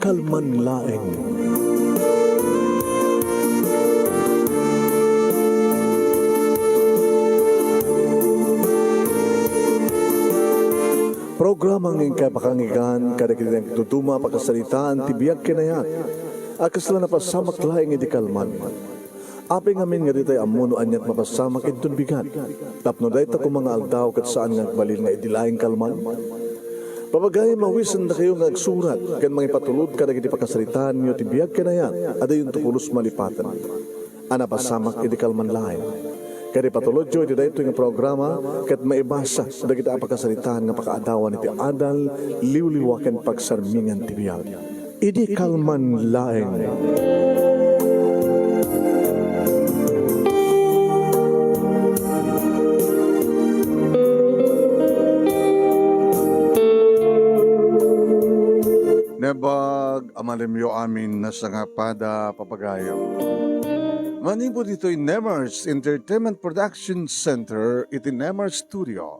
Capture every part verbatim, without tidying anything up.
Kalman laeng. Programa nga inkay pakangigan kadagiti nagduduma a pakasaritaan ti biag ken ayat a kasla napasamak laeng idi kalman. Apay ngamin nga ditay ammo no aniat mapasamak inton bigat, tapno dayta koma nga aldaw ket saan nga agbalin nga idi laeng kalman? Papagayam, mawisendakayo nga agsurat ken mangipatulod kadagiti pakasaritaanyo ti biag ken ayat a diyonto pulos malipaten a napasamak idi kalman laeng. Ket ipatulodyo iti daytoy nga programa ket maibasa dagiti a pakasaritaan nga pakaadawan iti adal, liwliwa ken pagsarmingan ti biag. Idi kalman laeng. Naimbag a malimyo amin a sangapada, papagayam. Manipud ditoy Nemars Entertainment Production Center iti Nemars Studio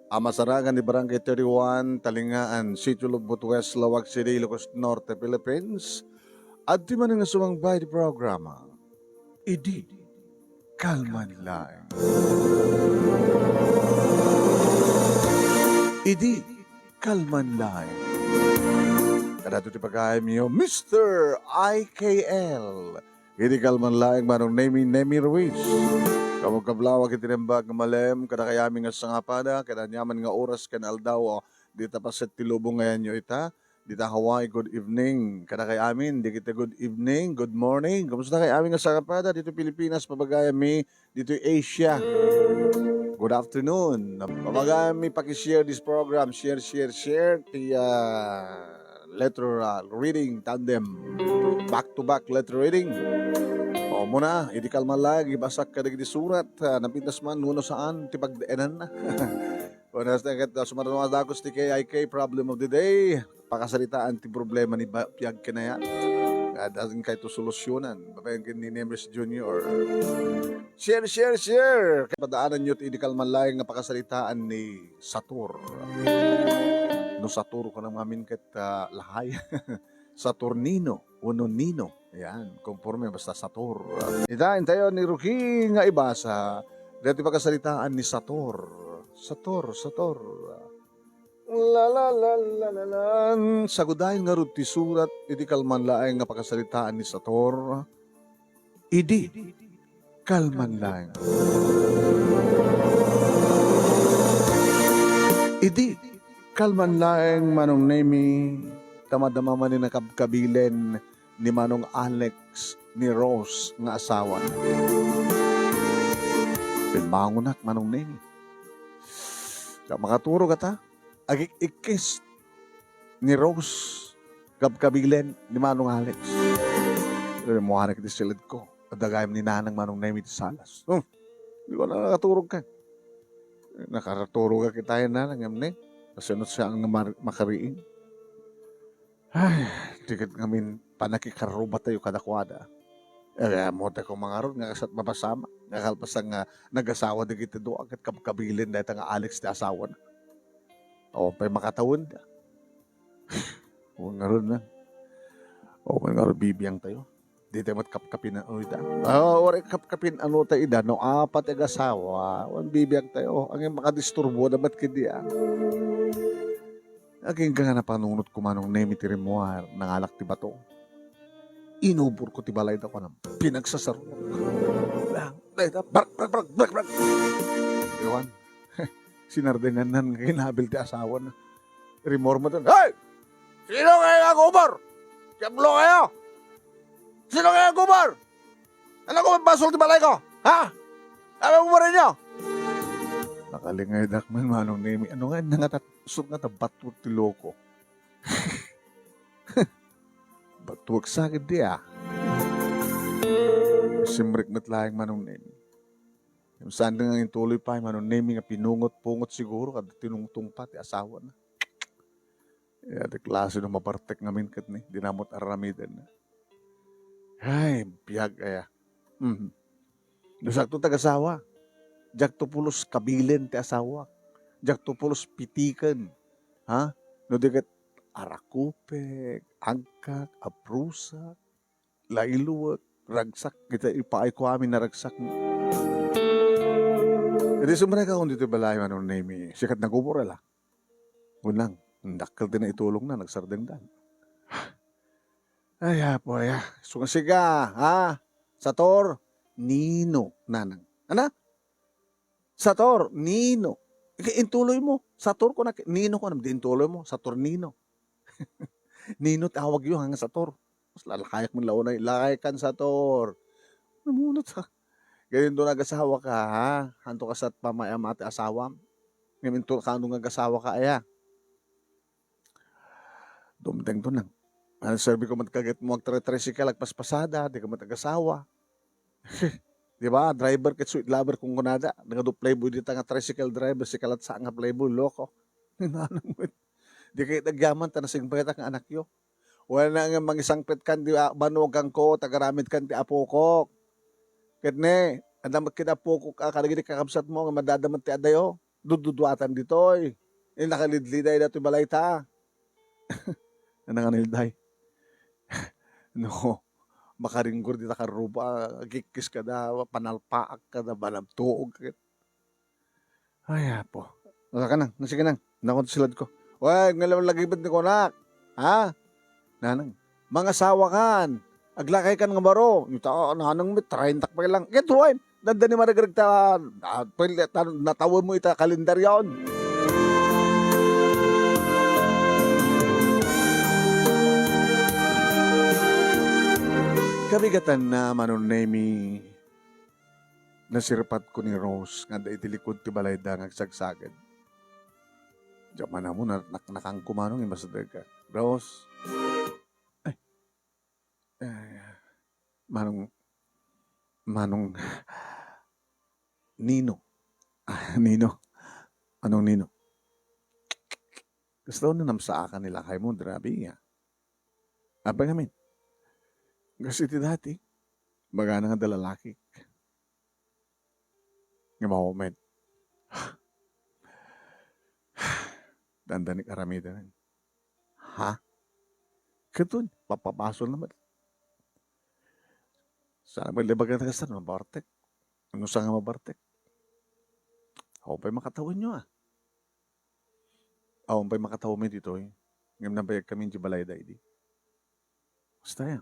a masarangan ni Barangay thirty-one, Talingaan, Sitio Logbot West, Laoag City, Ilocos Norte, Philippines. Adtoy manen nga sumangbay ti programa. Idi kalman laeng. Idi kalman laeng. Kadagitoy ti pagayamyo, Mister I K L. Idi kalman laeng, Manong Nemi, Nemi Ruiz. Kabugkablaw iti naimbag nga malem, kadakayami nga sangapada, ket aniaman nga oras ken aldaw, dita paset ti lubong nga ayanyo ita. Dita Hawaii, good evening. Kadakay amin, dagiti good evening, good morning. Kumusta kay amin nga sangapada dito Pilipinas, papagayam mi dito Asia? Good afternoon. Papagayam mi, paki-share this program. Share, share, share. Ti, ah, letter, ah, reading tandem. Back to back letter reading. O, muna, idi kalman laeng, ibasak kadagiti surat, ah, napintas man, wenno saan, ti pagdaanan. Buenas na ket, ah, sumarno a dagus ti K I K problem of the day. Pakasaritaan ti problema ni ba-, biag ken ayat. Nga, daan kayto solusyunan. Babaen ken ni Nemes Junior. Share, share, share! Padaananyo ti idi kalman laeng nga pakasaritaan ni Sator. No Sator ko na ngamin ket, ah, lahay. Saturnino wenno Nino. Ayan, konforme basta Sator. Ita, intayo ni Ruki nga ibasa. Dati pakasaritaan ni Sator. Sator, Sator. La, la, la, la, la, la. Sagudayen ngarud ti surat, idi kalman laeng nga pakasaritaan ni Sator. Idi kalman laeng. Idi kalman laeng, Manong Nemi, ta madama manen a kabkabilen ni Manong Alex ni Rose nga asawa. Bimmangonak, Manong Nemi. Diak makaturog ata. Agik-ikkis ni Rose, kabkabilen ni Manong Alex. Rimmuanak iti siled ko. Adda gayam ni Nanang, Manong Nemi, ti salas. Hmm. Di ko na nakaturog ka. Nakaturog ka kita, Nanang, ngem ni. Kasano siya ang mar-, makariing? Ay, di ket ngamin panakikarruba tayo kadakuada. Eh, ammo tayo kumangarod nga kasat mapasamak. Nga kalpasan nga nagasawa dagiti dua ket kabkabilen dayta nga Alex ti asawana. Awan pay makatawen da. Awan ngarud na. Awan ngarud bibiang tayo. Di tayo met kapkapin ano ita. Ah, waray kapkapin ano ta ida. No, apat agasawa. Awan bibiang tayo. Ang makadisturbo na met kidi, ah. Agingga nga napanunot ko, Manong Nemi, ti rimmuar, nangalak ti bato. Inubor ko ti balay da, kunam. Pinagsasarok. Bang, dayta, brak, brak, brak, brak, brak. Iwan. Sinardengan nan nga kinabil ti asawa na. Rimmuar met, "Hey! Sino kayo nga agubor? Diablo kayo! Sino kayo agubor? Ano ko basol ti balay ko? Ha? Ano mo rin nyo?" Nakalingaydak man, Manong Nemi. Ano nga, nangatat-, isog nga tabatwag ti loko. Batwag sa di, ah. Simrek met laeng, Manong Nemi. Saan nga intuloy pa, Manong Nemi, nga pinungot-pungot siguro, kada tinungtong pa ti asawa na. Ya, di klase no mabartek ngamin ket ni, di namot aramiden. Ay, biag aya. Mhm. No sakto tagasawa, diak to pulos kabilen ti asawa. Diak to pulos pitiken. Ha? No di ket arakupek, agkak, aprusak, lailuek, ragsak, ita ipaayko amin a ragsak. Idi sumrekakon ditoy balay, Manong Nemi, sikat nagubor la. Unang, dakkel ti naitulongna, nagsardengdan. Ay, apo, ay, ah. Isu nga siga, ha? Sator, Nino, nanang. Ana? Sator, Nino. Ika-, intuloy mo. Sator ko na, Nino ko na, di intuloy mo. Saturnino. Nino ti awag yo, hanga Sator. Mas lalakayak mo launay. Lakay kan Sator. Namunot ha. Ganyan doon nag-asawa ka, ha? Hanto ka sa pamay-ama ti asawam. Ngayon, intulo ka, ano nga asawa ka, aya? Dumteng to nang. Ano serbi ko man kaget mo agtritricycle, agpaspasada, di ka man ag-asawa. Di ba? Driver ket sweet lover kung kunada. Nagadu playboy dita nga tricycle driver, si kalatsa nga playboy, loko. Nanang met. Di kayo nagyaman, ta nasingpet nga anak yo. Wala nga mangisangpet kan di, ah, banugan ko, tagaramid kan ti apokok. Ket ne, adda met ket apokok, ah, kadagiti kakabsat mo, nga madadamet ti adayo. Dudduduatan ditoy. Eh, nakalidliday datoy balay ta. Ano nga nilday? No, makaringgor dita karruba, kikkis ka da, panalpaak ka da, banabtuog ka. Ay, apo. Wala ka nang, sige nang. Nakon silad ko. Uy, nga lang lagi ba't ni kunak? Ha? Nanang, mangasawa kan. Aglakay kan nga baro. Ita, nanang, may treinta pa lang. Get wine. Nanda ni Margaret ta, ah, pwede ta, natawen mo ita kalendaryon. Kabigatan na, Manong Nemi, nasirpat ko ni Rose nga adda iti likod ti balayda nga agsagsaged. Diak man ammo, na-, naknakangko manong imbasdek ka. Rose. Ay. Eh, Manong, Manong Nino. Ah, Nino. Anong Nino? Gusto na namsaakan ni lakay mo, grabe nga. Apay ngamin? Kasi iti dati, magana nga dalalaki. Nga mahumed. Dandanik aramiden. Ha? Kadun, mapabasol naman. Sana may libagan na kastan, mabartek. Ano sa nga mabartek? Ako pa'y makatawa nyo, ah. Awan pay makatawa mi ditoy. Ngem nabayag kami iti balay da idi. Basta ya.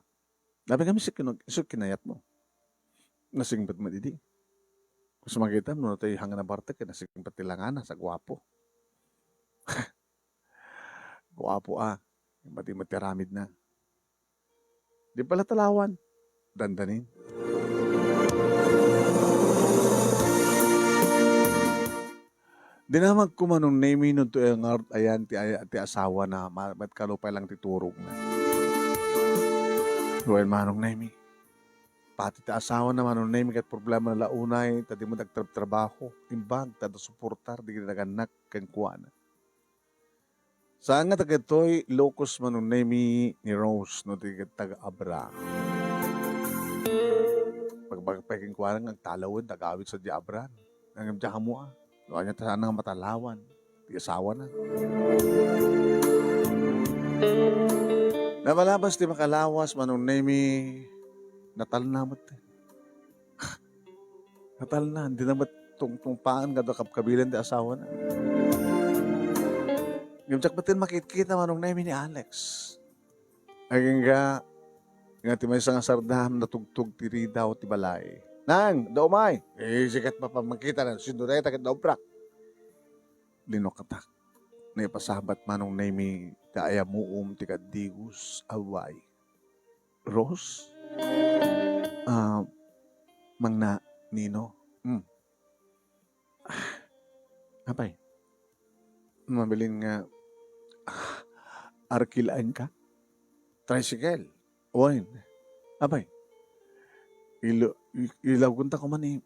Labi kami sa kinu-, sa kinayat mo. Nasingpet met idi. Gusto makita mo, no, tayo hanggang nabartek, eh, nasingpet ti langana, sa guwapo. Guwapo, ah. Mati-, matiaramid na. Di pala talawan. Dandanin. Dinamag ko Manong Nemi no to nga ayan ti, ti asawa na ma-, met kalupay lang ti turog na. Well, Manong Nemi. Pati ti asawa na Manong Nemi ket problema na launay, ta di mo nagtrabtrabaho, imbag, ta suportar, di naganak, ken kuana. Saan nga dagitoy locus Manong Nemi ni Rose no ti taga-Abra. Pagbagpay kenkuana nga agtalawen, tagawid sa di Abra. Ngem diak ammo, ah. No anya ta saan nga matalawan. Ti asawa na. Namalabas ti makalawas, Manong Nemi, natalna met. Natalna, di na met tungtungpaan kada kabkabilan ti asawa na. Ngem diak met makitkita Manong Nemi ni Alex. Agingga, nga ti maysa nga sardam natugtog ti ridaw ti balay. Nang, da umay. Eh, sikat mapamangkita na, sino dayta ket naubrak. Linukatak. Naipasabat Manong Nemi ti ayamuom ti kaddigos a way. Rose? Ah, Mangna Nino? Hmm. Apay? Mabilin nga, ah, arkilaen ka? Tricycle. Wen. Apay? Ilo-, i-, ilawgon ta kuman ni,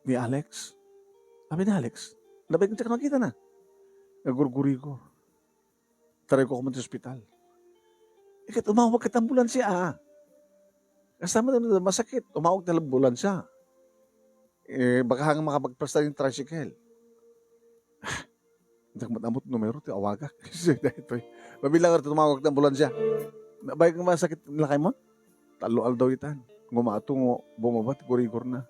ni Alex. Apay ni Alex? Nabay kong makita na. Nagurgurigo. Taray ko kuman ti ospital. Ikat umawag ket ambulansya, ah. Kasta man no masakit, umawag ti ambulansya. Eh, baka nga makapagpresta yung tricycle. Diak met ammo ti numero ti awagak. Daytoy. Mabilang nga tumawag ti ambulansya. Nabay nga masakit lakay mo? Tallo aldaw itan. Ngumato nga bumaba ti gurigor na.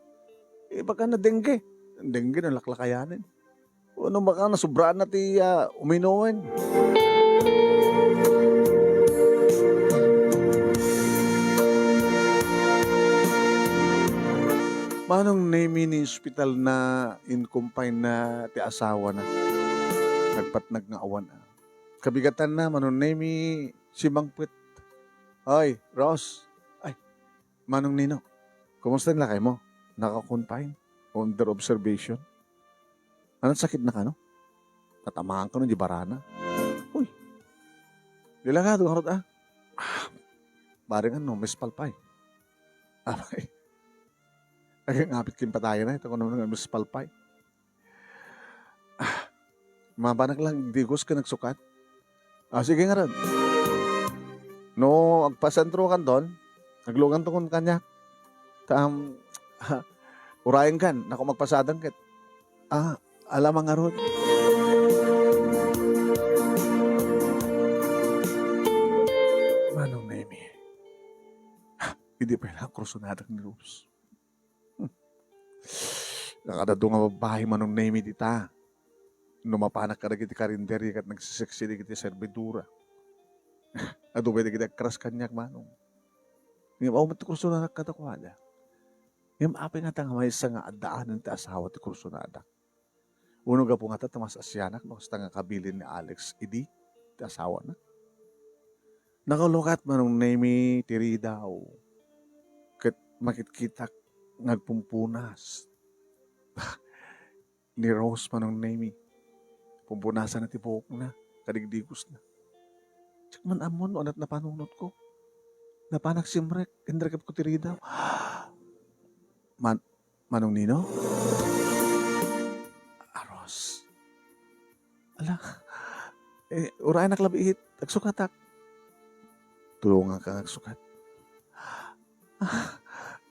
Eh, baka na dengue. Dengue na laklakayanin. Ano baka na sobraan na ti, ah, uminoen. Manong Nemi, ni hospital na, in-confine na ti asawa na. Nagpatnag nga awan. Kabigatan na, Manong Nemi, simangpet. Ay, Ross. Ay, Manong Nino, kumusta ni lakay mo? Naka-confine? Under observation? Anong sakit na kano? Natamaan kano di barana? Uy, delikado ngarud, ah. Ah, bareng ano, mispalpay. Abay. Agingapit ken patayen, ay, ito ko naman nga mispalpay. Ah, mabanak lang, digos ken agsukat. Ah, sige ngarud. No agpasentrokan ton, agluganto kon kaniak. Ta, um, urayenkan, naku, magpasadeng ket. Ah, alam ngarud. Manong Nemi. Ah, idi pay la kursonadak ni Rose. Hmm. Nakadadu nga babbai, Manong Nemi, dita. No mapanak kadagiti karinderya ket nagsiseksi dagiti servidora. Adu pay dagiti agkras kaniak, Manong. Ngem awan met ti kursonadak kadakuada. Ngem apay ngata nga maysa nga addaanen ti asawa ti kursonadak? Wenno gapu ngata ta mas asianak no kasta nga kabilin ni Alex idi ti asawana? Nakalukat, Manong Nemi, ti ridaw. Ket makitkitak nga agpumpunas ni Rose, Manong Nemi. Pumpunasanna ti buokna, kadigdigosna. Diak man ammo no aniat napanunotko. Napanak simrek, inrekepko ti ridaw. Man-, Manong Nino? A Rose. Ala, eh, urayenak labiit. Agsukatak. Tulonganka nga agsukat. Ah,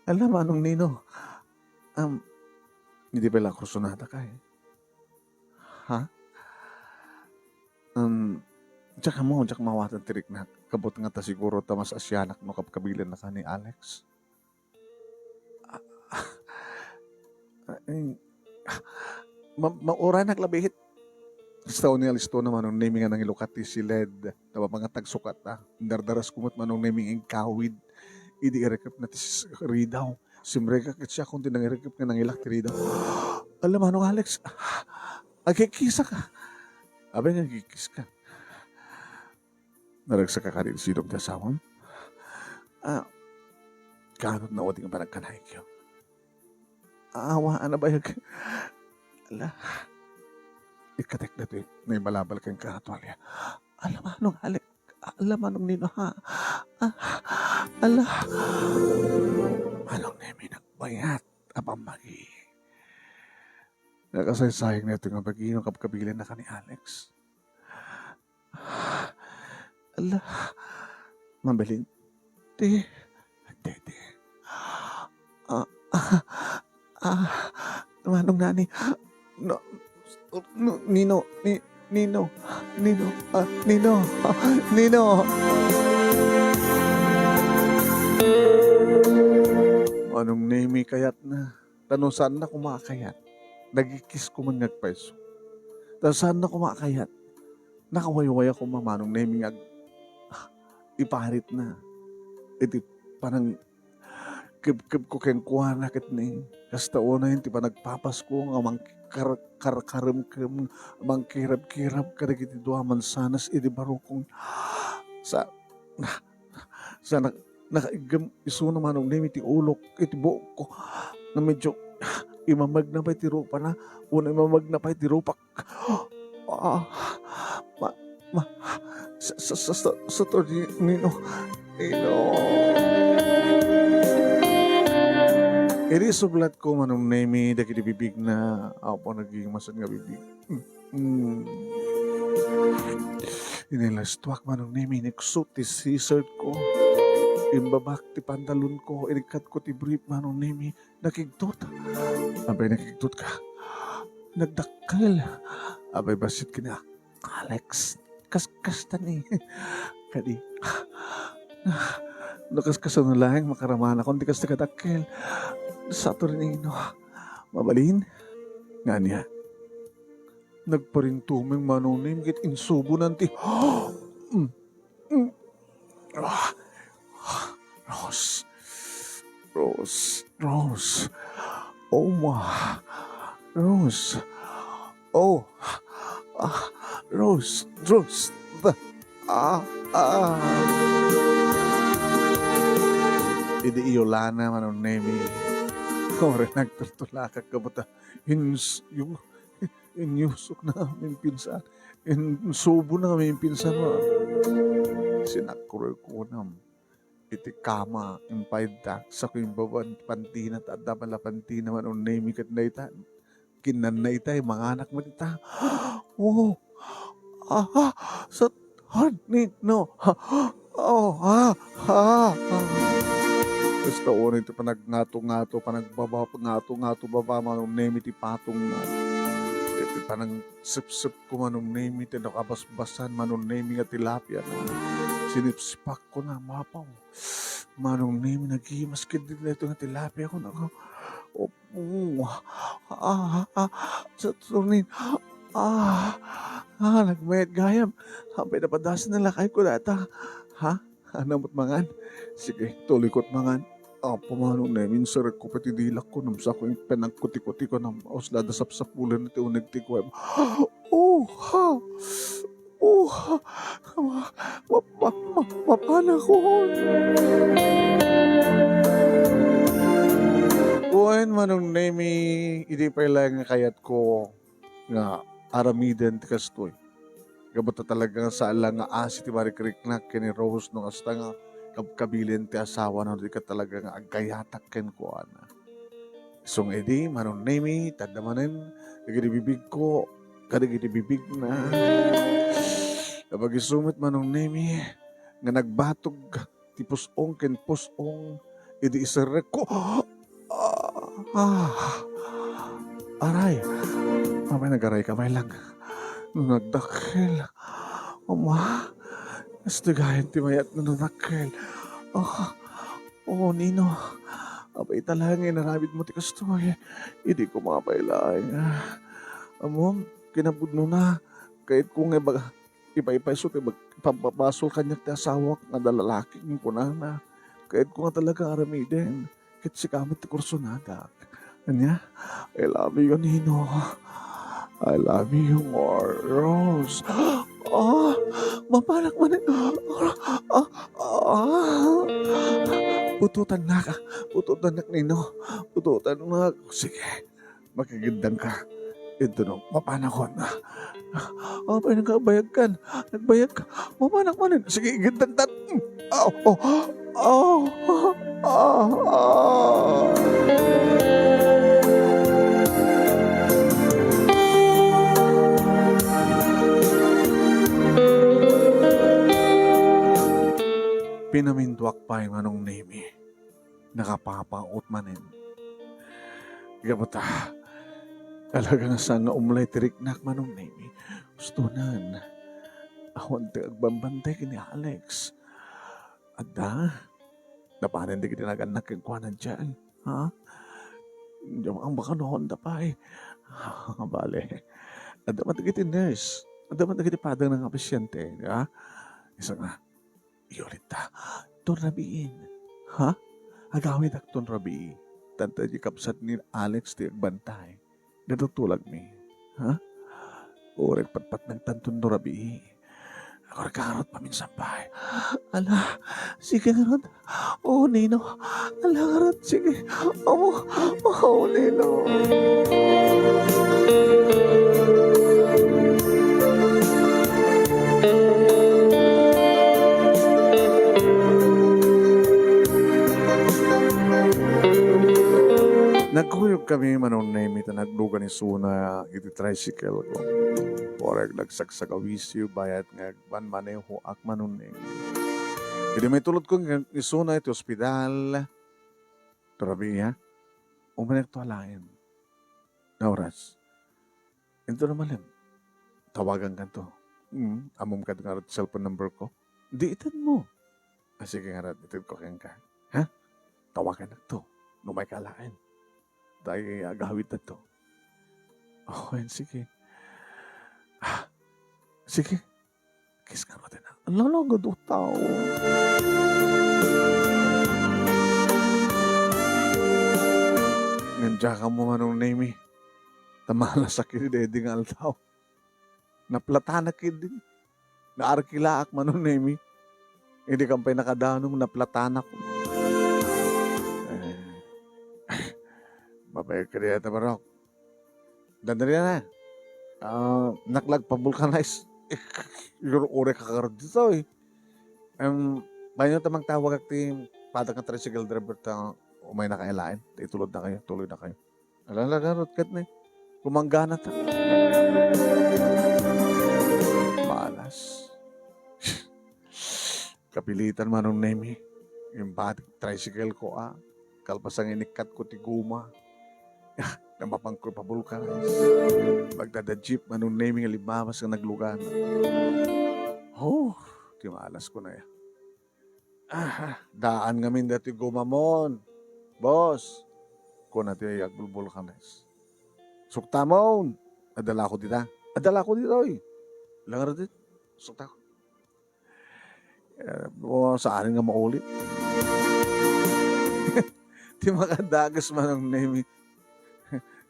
ala, Manong Nino. Um, idi pay la kursonadak, ay. Ha? Um, diak ammo, diak maawaten ti riknak. Kabut ngata siguro ta mas asianak no kabkabilinnaka ni Alex. Ah, ah, eh, ah, ma-, ma-, urayenak labiit. Kasta, ania, alisto na, Manong Nemi, nga nangilukat ti siled. Napapangat agsukat, ah. Indardaras ko met, Manong Nemi, nga agkawid. Idi irekepna ti s-, ridaw. Simrekak ket siak ti nangirekep nga nangilak ti ridaw. Ala, Manong Alex, agkiskisaka. Apay nga agkiskiska? Naragsaka kadi ti sidong ti asawam? Ah, kaano ti naudi nga panagkanayko? Awa, a nabayag. Ala, ikkatek datoy naibalabal kenka nga tualya. Ala, Manong Alex. Ala, Manong Nino, ha? Ah, ala. Manong Nemi, nagbayat a pammagi. Nakasaysayang daytoy nga bagi no kabkabilinnaka ni Alex. Ala, mabalin ti dede. Ah, ah, ah, Manong Nani. No, no, Nino, ni-, Nino, Nino, ah, Nino, ah, Nino. Manong Nemi, kayatna. Ta no saanna koma a kayat, nagkiskis koma nga agpayso. Ta saanna koma a kayat, nakawaywaya koma, Manong Nemi, nga ag-, iparitna iti panangkebkebko kenkuana ket ni, kasta unay ti panagpapasko nga mangkar-, karkaremkem, mangkirabkirab kadagiti dua a mansanas idi barukong. Sa-, sa nak-, nakaiggem isuna, Manong Nemi, ti ulok iti buokko. Nga medyo imamagna pay ti rupana, wenno imamagna pay ti rupak. Ah, ma-, ma-, sa-, sa-, sa-, sa-, Saturnino, Nino. Idi sublatko, Manong Nemi, dagiti bibigna, apo, naging masan nga bibig. Mm. Inilastuak, Manong Nemi, iniksot ti sweatshirt-ko. Imbabak ti pantalonko, inikkatko ti brief, Manong Nemi, nakigtot. Apay nakigtot ka? Nagdakkel. Apay bassit ken ni Alex. Kas-, kasta ni. Kadi, no kas-, kasano laeng makaramanakon ti kasta kadakkel. Saturnino. Mabalin? Nga ania? Nagparintumeng Manong Nemi ket insubonan ti, mm, mm. Ah, Rose. Rose. Rose. Oh, ma. Rose. Oh. Ah, Rose. Rose. Ah, ah. Idi iyulana Manong Nemi. Ore nagtultulakak kabata. Ins-, yung Inyusokna amin pinsan. Insubona amin pinsan, a. Sinakroy kunam iti kama, impayda, sako imbabaen ti pantina, ta adda pay la pantina Manong Nemi ket dayta. Kinnanna itay, manganak met ita. Oh, ah, ah, sa-, Hard ni, no? Ha? Oh, ha? Ha? Ha? Basta unay ti panagngato-ngato, panagbaba, ngato-ngato baba, Manong Nemi ti patongna. Iti panangsipsipko, Manong Nemi ti nakabasbasan, Manong Nemi nga tilapia. Sinipsipakko na, mapaw. Manong Nemi, nagimas ketdi daytoy nga tilapia ko, nako. Oh, ah, ah, ah, sa tunin. Ah, ah, nagmayat gayam. Apay napadasan na lakayko dayta. Ha? Ania met mangan? Sige, tuloykot mangan. Apo, Manong Nemi, inserrekko pay ti dilakko, ngem sako, impanagkutikutiko, ngem awas la da sapsapulen ti uneg ti kuem. Oh, ha. Oh, ma-, ma-, ma-, mapanakon. Wen, Manong Nemi, idi pay laeng nga kayatko nga aramiden ti kastoy. Gapu ta talaga nga saan la nga asi ti marikriknak ken ni Rose no kasta nga kabkabilin ti asawana no di ka talaga nga agkayatak kenkuana. Isu nga idi, Manong Nemi, tadda manen dagiti bibigko kadagiti bibigna. Napagisu met Manong Nemi nga nagbatog ti pus-ong ken pus-ong idi iserrekko. Ah, ah, aray. Apay nagaray ka, Maylang. No nagdakkel. Ama, kastoy gayam ti mayat no nadakkel. Ah, Oh, Nino, apay ita laeng nga inaramidmo ti kastoy. Idi koma pay laeng, ah, ammom, kinapudnona, kayatko nga ibaga, ipaypayso ti bag-, ipababasol kaniak ti asawak nga adda lalaki, kunana. Kayatko nga talaga aramiden, ket sika met ti kursonadak. Ania? I love you, Nino. I love you more, Rose. Ah, mapanak manen. Ah, ah. Putotannak. Putotannak, Nino. Putotannak. Sige. Makigiddanka. Ito no, mapanakon. Apay nagbayagkan? Nagbayag ka? Mapanak manen. Sige, igiddantan. Aw, oh, aw, ah, ah. Pinamintuak pay, Manong Nemi. Nakapapaut manen. Gapu ta, talaga nga saan nga umlay ti riknak, Manong Nemi. Ustonan. Awan ti agbambantay ken ni Alex. Adda? Napanen dagiti nagannak kenkuana diay? Ha? Diak ammok no awan da pay. Bale. Adda met dagiti nurse. Adda met dagiti padangna nga pasyente, di ba? Isu nga, Yolita, ton rabiin. Ha? Agawidakton rabii. Tanta di kabsat ni Alex ti agbantay. Natutulagmi. Ha? Uray patpatnagtanton no rabii. Agurgarot paminsan pay. Ala, sige ngarud. Oh, Nino. Ala ngarud, sige. Amo, oh, Nino. Nagkuyog kami, Manong Nemi, ta naglugan isuna iti tricycle ko. Uray nagsagsagawisiw, bayat nga agmanmanehoak, Manong Nemi. Idi maitulodko nga isuna iti ospital, ti rabii, umanakto alaen nga oras. Inton malem, Tawagankanto. Mm, ammom kadi ngarud ti cellphone number ko? Di ited mo. Ah, sige ngarud, ited ko kenka. Ha? Tawagannak to. No may kalaen. Dahil agawid na to. Oh, yan, sige. Ah, sige. Kiss nga mo din, ah. Lalo, gado tao. Ngem diak ammo, Manong Nemi. Ta malas a kidi daydi nga aldaw. Naplatanak kidi. Naarkilaak, Manong Nemi. Idi kan pay nakadanom, naplatanak. Eh, mabayag ka diay ta, barok. Dandani na. Ah, naklagpa-vulcanize. Uray ka ngarud ditoy. Em, payno ta mangtawagak ti padak nga tricycle driver ta umay nakaelaen. Itulod na kayo, tuloy na kayo. Ala, ala, ngarud ket ni. Kumanggana ta. Malas. Kapilitan, Manong Nemi. Imbatik tricycle ko, ah. Kalpasan nga inikkat ko ti guma. Ah, namapan ko pa vulcanize. Magdada jeep, Manong Nemi, nga limamas nga naglugan. Oh, ti malas ko na ya. Ah, daan ngamin dati gumamon. Boss, kuna ti agbulbulkanes. Suktamon. Adalako dita. Adalako dita, oy. Langar dit. Suktako. Eh, o, saan nga maulit? Ti makadagus, Manong Nemi.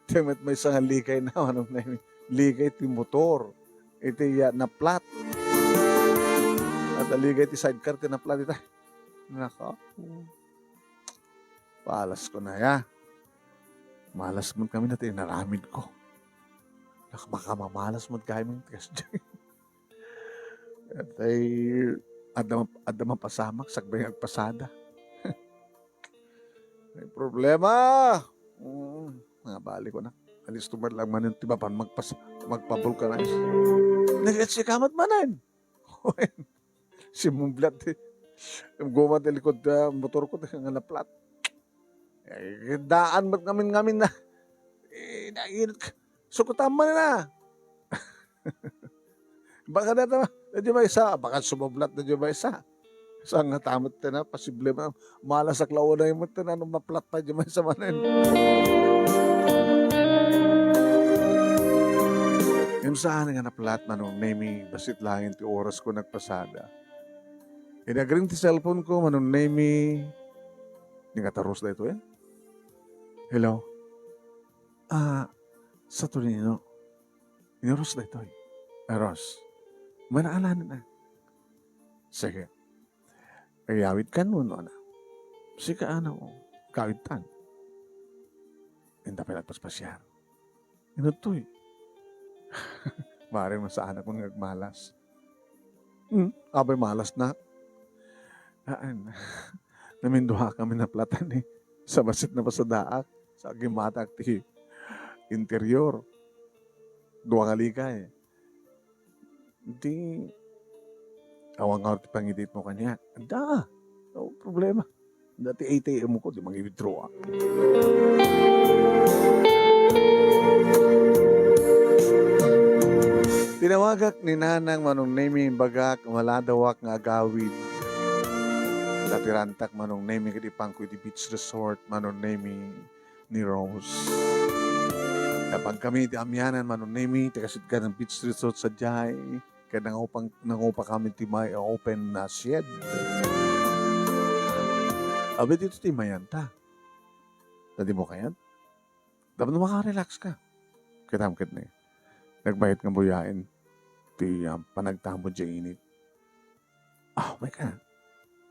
Ti met maysa nga ligay na, Manong Nemi. Ligay ti motor. Iti, ah, naplat. At ligay ti sidecar ti naplat ita. Naka. Palas ko na ya. Malas man kami na ti inaramid ko. Nak-, makamamalas man kami ng tigas dyan. Tay, adda, adda mapasamak, sakbay nga agpasada. May problema. Mm, nabali ko na. Alisto man lang manen ti mapan magpas-, magpabulkanize. Nagetsikamat manen. Simublat ti guma ti likod ti motor ko, nga naplat. Eh, daan met ngamin-ngamin na. Eh, nainit ka. Sukutan man na. Baka na ta, na di maysa, baka sumublat na di maysa. Saan nga ta met ti na, posible man. Malas a klaw na yung met ti na, no maplat pa di maysa manen. Ngem saan nga naplat, Manong Nemi, bassit laeng ti oras ko nagpasada. Inagring ti cellphone ko, Manong Nemi. Ni nga tarus daytoy, eh. Hello? Ah, Saturnino. Ni Ros daytoy. Ah, Ros. Manaanan na. Sige. Ayawid kan no, no, na. Sige, ano, kawid tan. Inda pala paspasiar. Inutoy. Mare, masaanak nga agmalas. Hmm, apay malas na. Haan. Namindua kami naplatan ni. Sa bassit napasadaak. Sa agimatak ti interior. Dua nga ligay. Di, awan nga ti pangititmo kaniak. Adda. No problema. Dati A T M ko, di mangi-withdraw, ah. Tinawagak ni Nanang Manong Nemi, imbagak, maladawak nga agawid. Dati rantak Manong Nemi, ket ipangko iti beach resort, Manong Nemi, ni Rose. Napan kami iti amianan, Manong Nemi, ti kasidkan ng beach resort sadiay. Ket nangupa, nangupa kami ti may open na shed. Abi, dito ti mayan ta. Dati mo kayat? Tapno makarelax ka. Kitam ket ni. Nagbayat nga buyaen ti, ah, panagtamo diay init. Ah, may ka.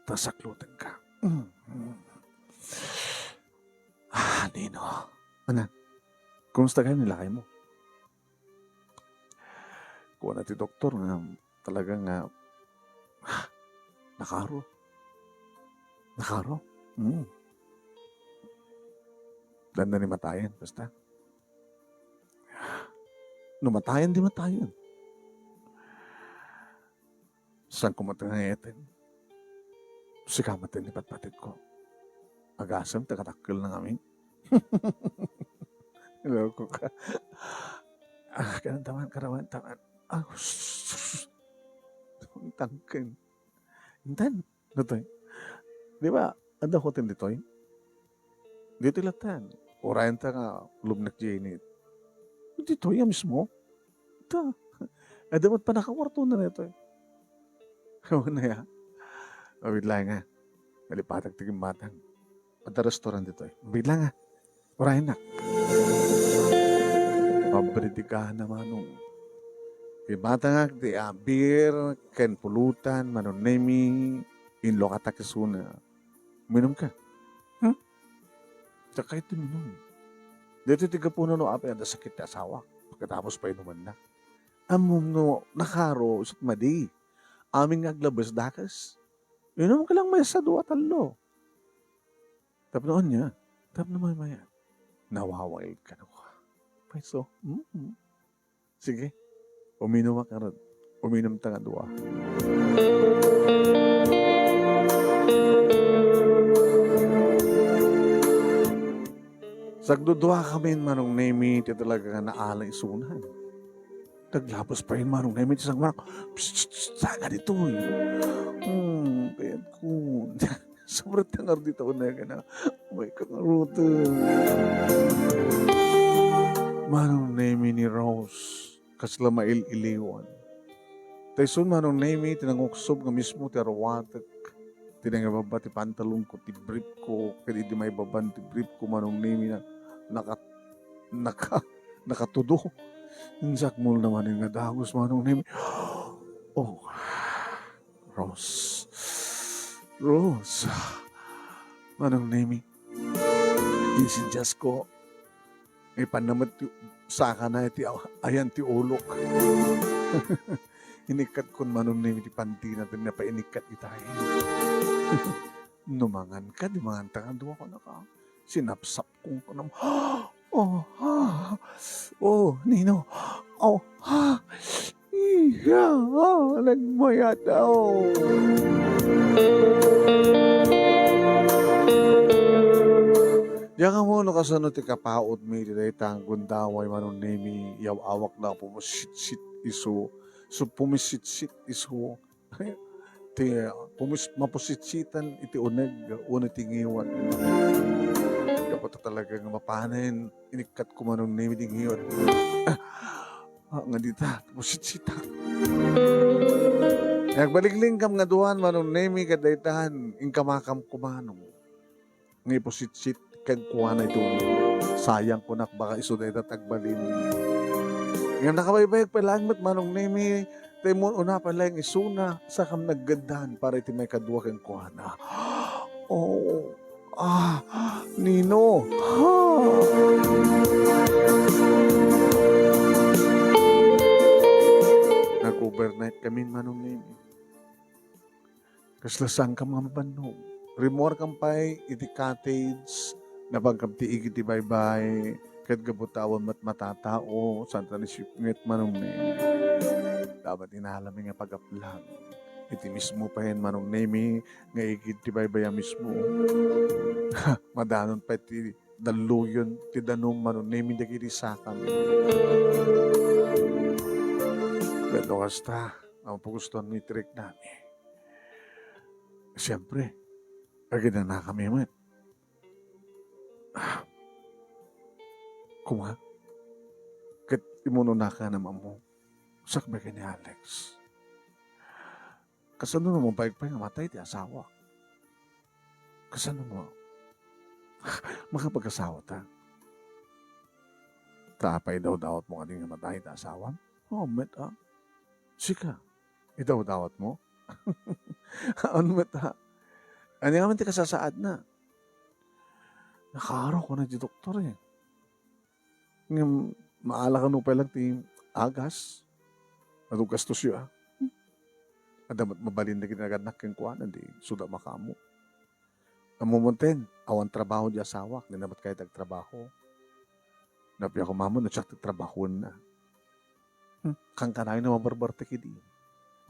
Tasakluten ka. Mm, mm. Ah, Nino. Ana, kumusta kayo ni lakay mo? Kuna ti doktor nga talaga nga, ah, nakaro. Nakaro? Mm. Danda ni matayen, basta. No matayen, di matayen. Saan ko met nga ngeten? Sika met ni patpatik ko. Agasem, taga dakkel na ngamin. Loko ka. Ah, kanang taman, karawan taman. Ah, tangken. Intan, ditoy. Di ba, adda hotel ditoy? Ditoy latta. Urayan ta nga lumnek diay init. Ditoy, ya mismo? Ta, adda met pannakakuartona ditoy. Awan na ya. Awid laeng nga. Nalipatak ti gimmatang. Adda restaurant ditoy. Bilang, ah. Urayennak. Pabritikan na, Manong. Ibatangak ti, ah, beer ken pulutan, Manong Nemi, inlukatak isuna. Uminum ka. Hmm? Sakay ti minum. Dito ti gapuna no apay adda sakit ti asawak. Pagkatapos painumanna. Ammom no nakaro, isut madi. Amin nga aglabes dakes. Inum ka lang maysa dua tallo. Tapno ania? Tapno maymaya. Nawawail ka na ko. Pwesto. Mm. Sige. Uminum ka rin. Uminum ta nga dua. Sagdudua kami, Manong Nemi, ti talaga nga naala isunan. Naglabas pa yun, Manong Nemi, ti sangwanak. Psst, psst, psst, saka ditoy. Hmm, kayat ko. Sobra tangar dito na ka na. May kangaruto. Manong Nemi ni Rose. Kasla mail-iliwan. Tay sun, Manong Nemi, ti nanguksob nga mismo ti aruatek. Ti nangibaba ti pantalon ko, ti brief ko, ket idi maibaban ti brief ko, Manong Nemi, na, naka-, naka-, nakatudo. Insakmol naman nga dagus, Manong Nemi. Oh, Rose. Rose. Manong Nemi. Insindyasko. Ipan naman ti sakana iti aw-, ayan ti ulok. Inikkat kon Manong Nemi ti pantina, ti napainikkat itay. No mangan ka, di mangan ta nga dua ko na ka. Sinapsap kong kunam. Oh, ha. Oh, Nino. Oh, ha. Iya, nagmayat, oh. Diak ammo no kasano ti kapaut mi iti dayta nga gundaway, Manong Nemi, yaw-awak na pumisitsit isu, su pumisitsit isu. Ti, ah, pumis-, mapusitsitan iti uneg, wenno ti ngiwat. Gapu ta talaga nga mapanen, inikkat ko Manong Nemi ti ngiwat. Ah, nga dita, pusitsitak. Agbaliglingkam nga duan, Manong Nemi, ket daytan, inkamakam kumano. Nga ipusitsit kenkuana iti uneg. Sayang kunak, baka isu dayta ti agbalin. Ngem nakabaybayag pay laeng met, Manong Nemi, ta immun-una pay laeng isuna, sakam naggaddan para iti maikadua kenkuana. Oh, ah, Nino. Ah. Nag-overnight kami, Manong Nemi. Kasla saankam nga mabannog. Rimmuarkam pay iti cottage, napangkam ti igid ti baybay, ket gapu ta awan met matatao, saan ta naisipnget, Manong Nemi. Dapat inalami nga pagaplag. Iti mismo payen, Manong Nemi, nga igid ti baybay a mismo. Madanon pay ti dalluyon, ti danum, Manong Nemi, dagiti sakami. Ket no kasta, awan pay gustoanmi ti riknami. Siempre, aginanakami met. Ah. Kuma, ket immuno naka nga ammo, sakbay ken ni Alex. Kasano no mabayag pay nga matay ti asawak? Kasano no makapag-asawa ta? Ta apay idawdawatmo kadi nga matay ti asawam? Oo, met, ah. Sika, idawdawatmo? Awan met, ah. Ania ngamin ti kasasaadna? Nakaaro, kuna ti doktor, eh. Ngem maala kano pay lang ti agas. Adu gastos yo, ah. Adda met mabalin dagiti nagannak kenkuana, di suda makaammo. Ammom ten, awan trabaho di asawak, di na met kayat agtrabaho. Napia ko mamon, no siak ti trabahoenna. Hmm, kankanayon no mabarbarte kidi.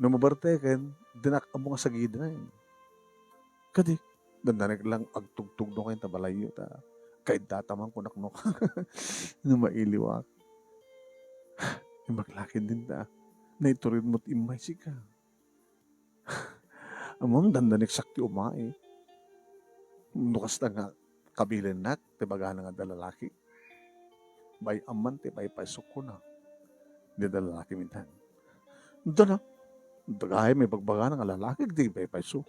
No mabarte ken, dinak ammo nga sagiden. Kadi, dandanek lang agtugtugno kayo ta balayyo ta. Kaiddata man kunak no. No mailiwak. Imbag lakin din ta. Naituredmo ti immay sika. Ammom, dandaniksak ti umay. No kasta nga kabilinnak ti bagana nga adda lalaki. Bay-am man ti paypaysok, kuna. Di adda lalaki, mintan. Ito na. Dagay may bagbagana nga lalaki, di paypaysok.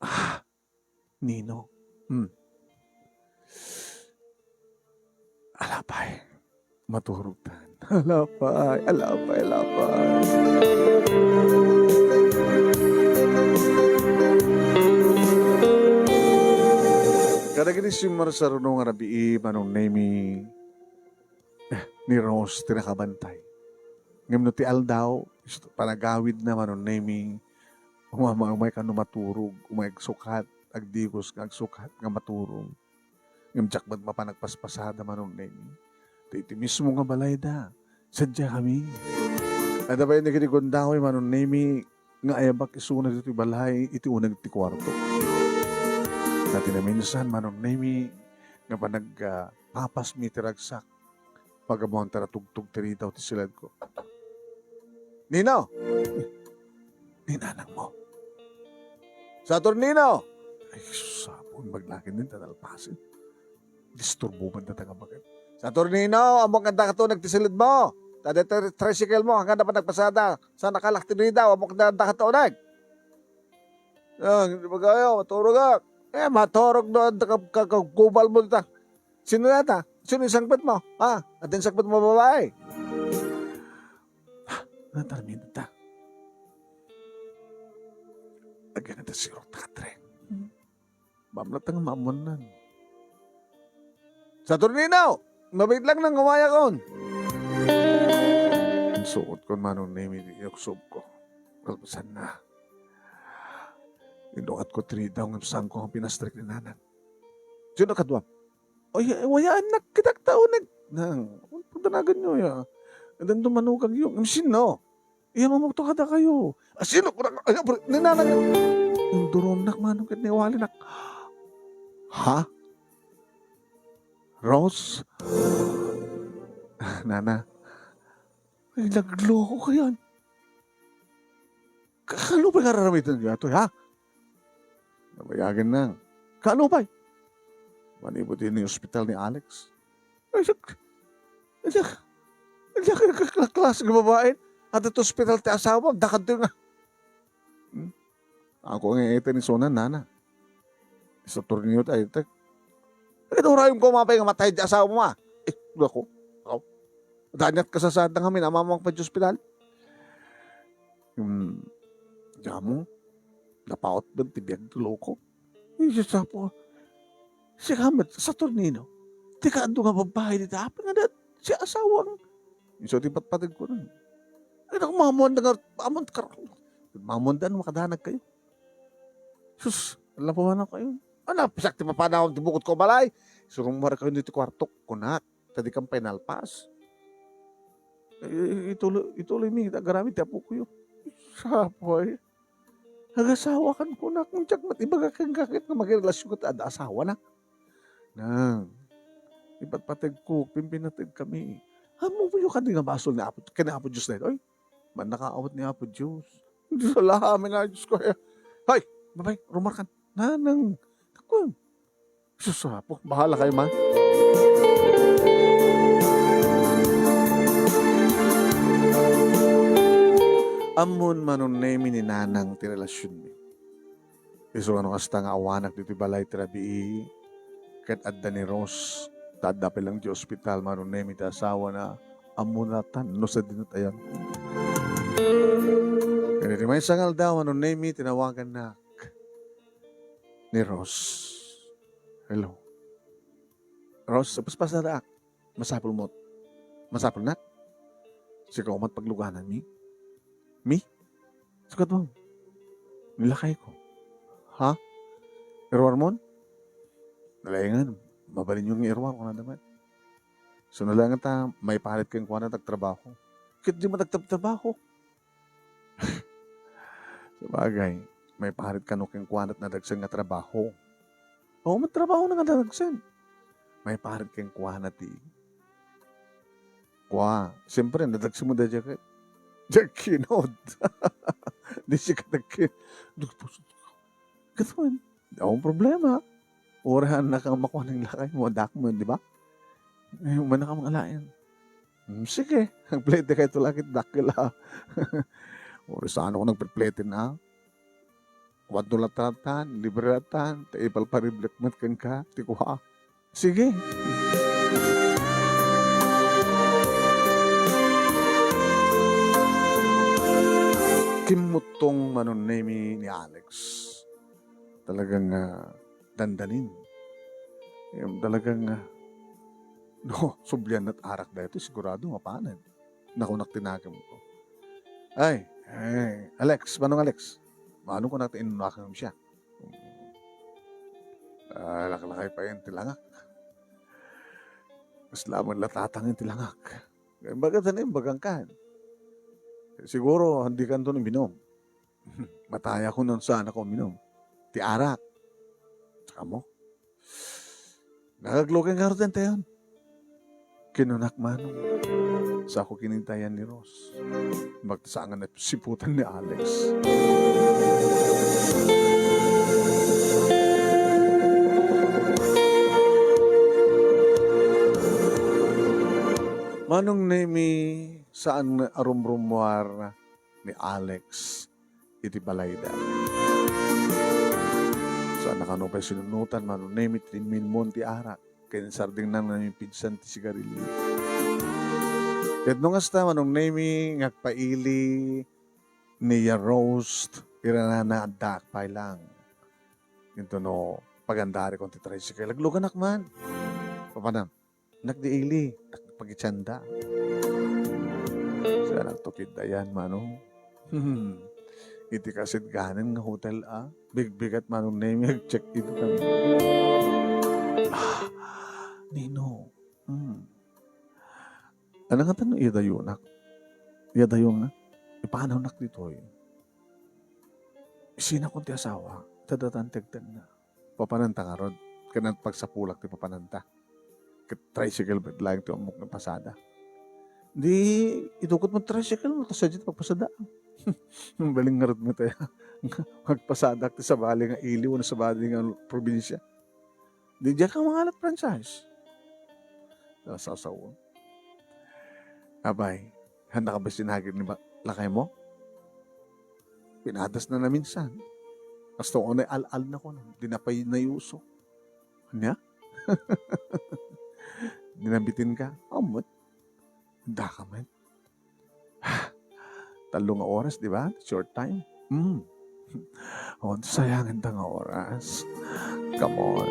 Ah, Nino. Hmm. Ala pay. Maturogtan. Ala pay, ala pay, ala pay. Kadagiti simmarsaruno nga rabii, Manong Nemi, eh, ni Rose ti nakabantay. Ngem no ti aldaw, isu ti panagawidna, Manong Nemi, umay, umay kano maturog, umay agsukat, agdigos nga agsukat nga maturog. Ngem diak met mapan agpaspasada, Manong Nemi. Ta iti mismo nga balayda, sadiakami. Adda pay dagiti gundaway, Manong Nemi, nga ayabak isuna ditoy balay iti uneg ti kuarto. Ta ti naminsan, Manong Nemi, nga panag, ah, papasmi ti ragsak, pag-ammoan ta natugtog ti ridaw ti siledko. Nino! Ni nanangmo. Saturnino! Ay, sus, sapon, maglakin din, ta nalpasen. Disturbo man data nga baket. Saturnino, ammok nga dakato nagtisilidmo. Ta deta tricycle mo, hanggang dapat nagpasada. Sa nakalak ti ridaw, ammok nga dakato nag. Ah, di ba kayo? Maturog ka. Eh, maturog na ang ka-, ka-, kagubal mo dita. Sino yata? Sino yung sangpet mo? Ha? At yung sangpet mo, babae? Ah, natarmin ta. Agyan na ta si Rotatre. Hmm. Bamlat nga maamuan nan. Saturnino! Mabit lang nang kawayakon! Ang suot ko, Manong Nemi, di inuksog ko. Kalpasan na. Inukat ko ti ridaw nga saan ko ang pinastrik ni Nanang. Sino kadwa? Ay, ay, wayaan na, kitak tao nag-, nang, ano pagdanagan nyo, ya? Addan dumanugan nyo. Ang sino? Iya mamukto kada kayo. Ah, sino ko na, ay, abri-, ni Nanang. Induron nak, manong ket ni wali nak. Ha? Rose? Nana, ay, nagloko kayan. Ka-, kano pay nga aramiden kayo atoy, ha? Nabayagen na. Kano pay? Manipud ni ospital ni Alex. Ay, sak-, ay, sak-, ay, sak-, ka-, ka-, klase nga babae. Adda ti ospital ti asawa, agdakad ti nga. Hmm? Ako nga iti ni Sonan, nana. Sa Tornillo tayo, tek. Ay, urayon ko mapay nga matay ti asawa mo, ah. Eh, ako. Ako. Danyat kasasaad na kami, namamang pa ti ospital. Hmm, damo, napaut ben ti biag ti loko. Ay, Diyos apo. Sika met, Saturnino. Ti kaadu nga babae dita, apay nga dat, si asawang. Isu ti patpateg ko nun. Ay, naku, mamuan da nga, mamuan ka, mamuan da, ano, makadanag kayo. Sus, lapuan ako kayo. Ano, pisak ti papanawag ti bukod ko balay. Surong mo kayo dito kwarto, kunak. Ta di kan pay nalpas. Eh, ituloy, ituloy mi, ita garamid ti apo ko yun. Sapoy. Agasawa kan kunak, untiak mat ibaga kan kakit nga magirelasyon ket adda asawa na. Nang, ipatpateg ko, pimpinateg kami. Amo mo yung kadi nga basol ni Apo, kani Apo Diyos na ito, oy. Man nakaawat ni Apo Diyos. Diyos, ala, amin na, Diyos ko, eh. Hay, babay, rumarkan. Nanang, takwan. Sus, Apo, bahala kayo, ma. Ammon, Manong Nemi, ni Nanang ti relasyonmi. Isu nga no kasta nga awanak ditoy balay ti rabii, ket adda ni Rose, ta adda pay lang ti ospital, Manong Nemi, ti asawana, ammona tan no sadino ti ayan. Ken iti maysa nga aldaw, Manong Nemi, tinawagannak ni Rose. Hello. Rose, paspasadaak. Masapul mo. Masapul nak? Sika umat pagluganan mi? Mi? Sukat mo. Nilakay ko. Ha? Iruar mon? Nalaingan. Mabalin yung iruar ko na dapat. So, nalangan ta, may parit kayong kuwan at agtrabaho. Kit di matagtabtrabaho. Sabagay, may parit kano kenkuana ti nadagsen nga trabaho. Oo, magtrabaho na nga nadagsen. May parit kenkuana ti Kua, siyempre, nadagsi mo daydiay ket. Diak kinod. Di siya kadagki. Ket man, di akong problema. Uray haannak a makuan ning lakay mo, adda kami, di ba? Eh, umana ka mangalaen. Hmm, sige, nagplete kayo to lakit, dakkel, ah. Uray saan ako nagplete na. Wadto latta, libre latta, ta ipalpariblek met kenka, ti kua. Sige. Kimmuttong Manong Nemy ni Alex. Talagang, ah, dandanin. Em, talagang, ah, no, sublian met arak daytoy, sigurado mapanen. Nakunak ti nakemko. Ay, ay, Alex, Manong Alex. Mano kunak ti inunakam siya? Ah, laklakay pay ti langak. Kasla met la tatang ti langak. Imbagak ta, imbagak kan. Siguro, hindi kanto uminom. Matayakon no saan ako uminom. Ti arak. Saka mo. Nagaglugan nga ruten tayon. Kinunak Manong. Sa ako kinitayan ni Rose. Magtasangan na siputan ni Alex. Manong Nemy, saan nga arumrumuar ni Alex iti balayda. Saan na kano pay sinunotan, Manong Nemy, ti minmon ti arak, ken sardingnan nga pigsa ti sigarilyo. Ket no kasta, Manong Nemy, nga agpaili ni ya Rose, iranana addaak pay lang. Ket no, pagandarikon ti tricycle, agluganak man. Papanam? Nagdiili, nagpagitianda. Saan to kitayan, Manong? Hmm. Iti kasidganan nga hotel, ah. Bigbigat, Manong Nemy, check in kami. Ah, Nino. Hmm. Ano nga tan no iyadayonak? Iyadayonak? Ipanawnak ditoy. Isinak ti asawa, ta datan tegtengna. Papananta ngarud, ket pagsapulak ti papananta. Ket tricycle met laeng ti ammok nga pasada. Di, idukot mo tricycle mo, ta sadiay ti pagpasada. Bali ngarud met aya. Magpasadak ti sabali nga ili wenno sabali nga probinsia. Di, diak mangalat franchise. Sasawsaw. Apay, handa ka ba sinagid ni ba-, lakay mo? Pinadas na naminsan. Hasta unay al-al na ko, di na pay nayuso. Ania? Di nabitin ka? Amot. Daka man. Tallo nga oras, di ba? Short time. Mm. Oh, sayangan ta nga oras. Come on.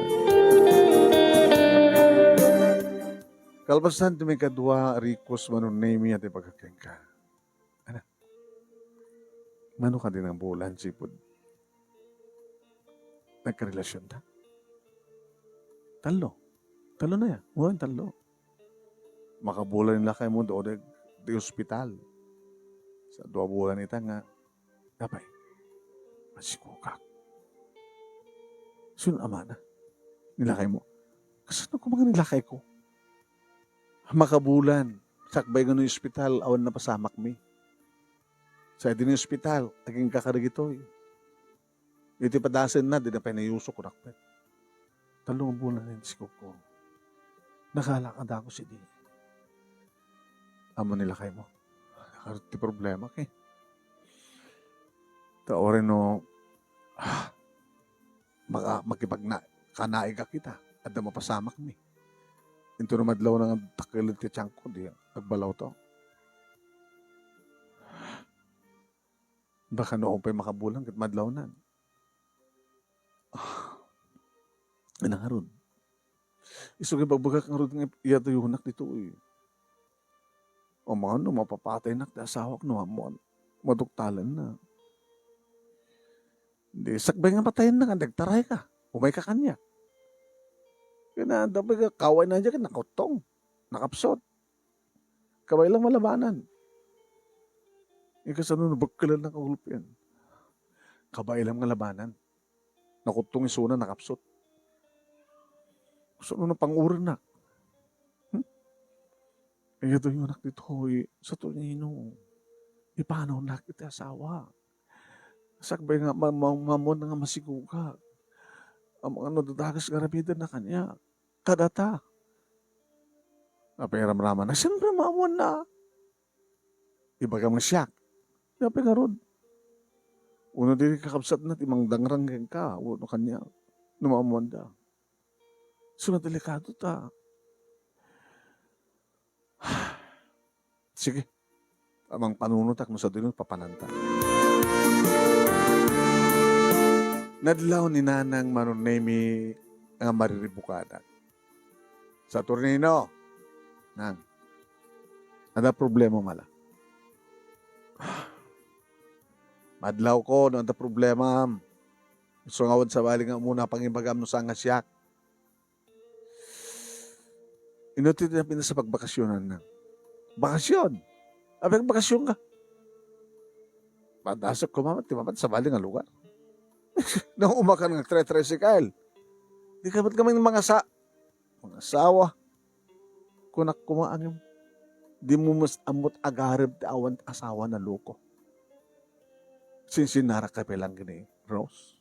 Kalpasan ti maikadua, Ricos, Manong Nemy, iti pagkakenka. Ana, mano kadi nga bulan, sipud nagkarelasionta? Tallo. Tallo na ya. Wen, tallo. Makabulan ni lakay mo, doon di ospital. Sa dua bulan ita nga, apay, masikukak. Sun amana? Ni lakay mo. Kasano ko mga ni lakay ko? Makabulan, sakbay nga no ospital, awan napasamak mi. Sa idi no ospital, agingga kadagitoy. Iti padasen na, di na pay nayuso, kunak met. Tallo nga bulan na ti sikuko. Nakalakad ako sidi. Amo ni lakay mo. Nakarit ti problema, kay. Ta uray no, ah, maka-, makipagna-, kanaig a kita. Adda mapasamak mi. Into no madlaw na nga dakkel ti tiyan ko, di agbalaw to. Baka no pay makabulan ket madlawnan. Ah, ina ngarud. Isu nga ibagbagak ngarud nga iyadayonak ditoy. Amangan no mapapataynak ti asawak no ammoan maduktalanna. Di sakbay nga patayennak, nagtaray ka. Umay ka kaniak. Kaya na, dapat ka, kaway na dyan, nakuttong. Nakapsot. Kabay lang malabanan. Ika sano nabekkelan na kagulpian. Kabay lang malabanan. Nakuttong isuna, nakapsot. Sano na panguren na? Hmm? Igaduyonnak ditoy, Saturnino. Ipanawnak iti asawa. Sakbay nga ma-, ma-, maammoanna nga masigogak. Amangan no dadagus nga aramidenna kaniak. Kadata. Apay ramramanna? Siyempre, maammoanna. Ibagam nga siak. Apay ngarud? Uno dagiti kakabsatna ti mangdangrang kenka, wenno kaniak, no maammoanda. So, nadelikado ta. Sige. Mangpanunotak no sadino papananta. Nadlaw ni Nanang Manong Nemi nga mariribukadan. Saturnino, Nang, adda problemam la. Madlawko no adda problemam. Isu nga awan sabali nga umuna pangibagam no saan nga siak. Inno ti napintas a pagbakasionan, Nang? Bakasion? Apay agbakasionka? Padasek koma met ti mapan sabali nga lugar. Naumakan nga agtre-tricycle. Dika met kami mangasa-, mangasawa. Kunak koma, ngem, dimo met ammot agarem ti awan asawa, naloko. Sinsinnarak pay lang ken ni Rose.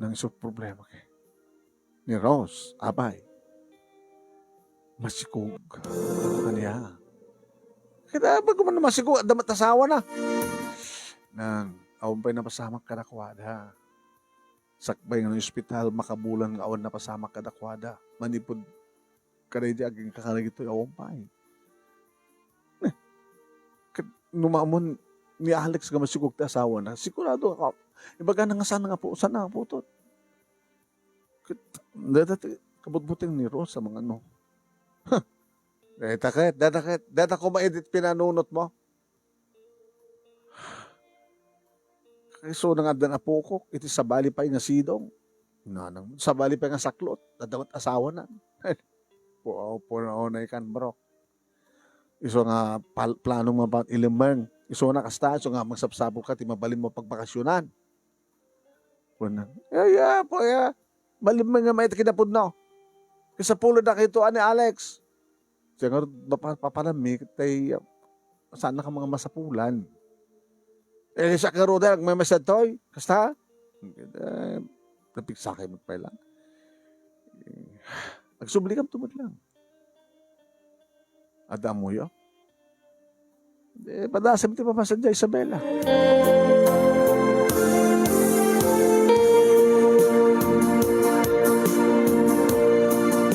Nang isu ti problema ket ni Rose, apay, masikog. Ania? Ket apay koma no masikog, adda met asawana. Nang, awan pay napasamak kadakuada. Sakbay nga naospital, makabulan nga awan napasamak kadakuada. Manipud kadaydi agingga kadagitoy, awan pay. Eh, ket no maammoan ni Alex nga masikog ti asawana, sigurado ka, ibagana nga saan nga pu-, saan nga putot. Ket dayta ti kabutbuteng ni Rose a mangano. Huh. Dayta ket, dayta ket, dayta koma idi pinanunotmo. Isu nga addan apokok, iti sabali pay nga sidong. Nanang, sabali pay nga saklot, adda met asawana. Pu-, punaw na ikan, bro. Isu nga pal-, plano nga pa-, ilimeng. Isuna kasta, isu nga magsapsapulka ti mabalinmo a pagbakasionan. Kuna, "Ya, ya, po, ya. Malimeng nga mayat kinapudno. Kasapulo dakayto, ani Alex." Siya nga, mapa-, papanammi, tay, ah, saan na ka mga masapulan. Eh, siya nga, Roda, nagmamasyad toy. Kasta? Eh, napigsakay met pay lang. Eh, agsubli kam tumad lang. Adda ammoyo? Eh, padasem ti papasan dia, Isabela.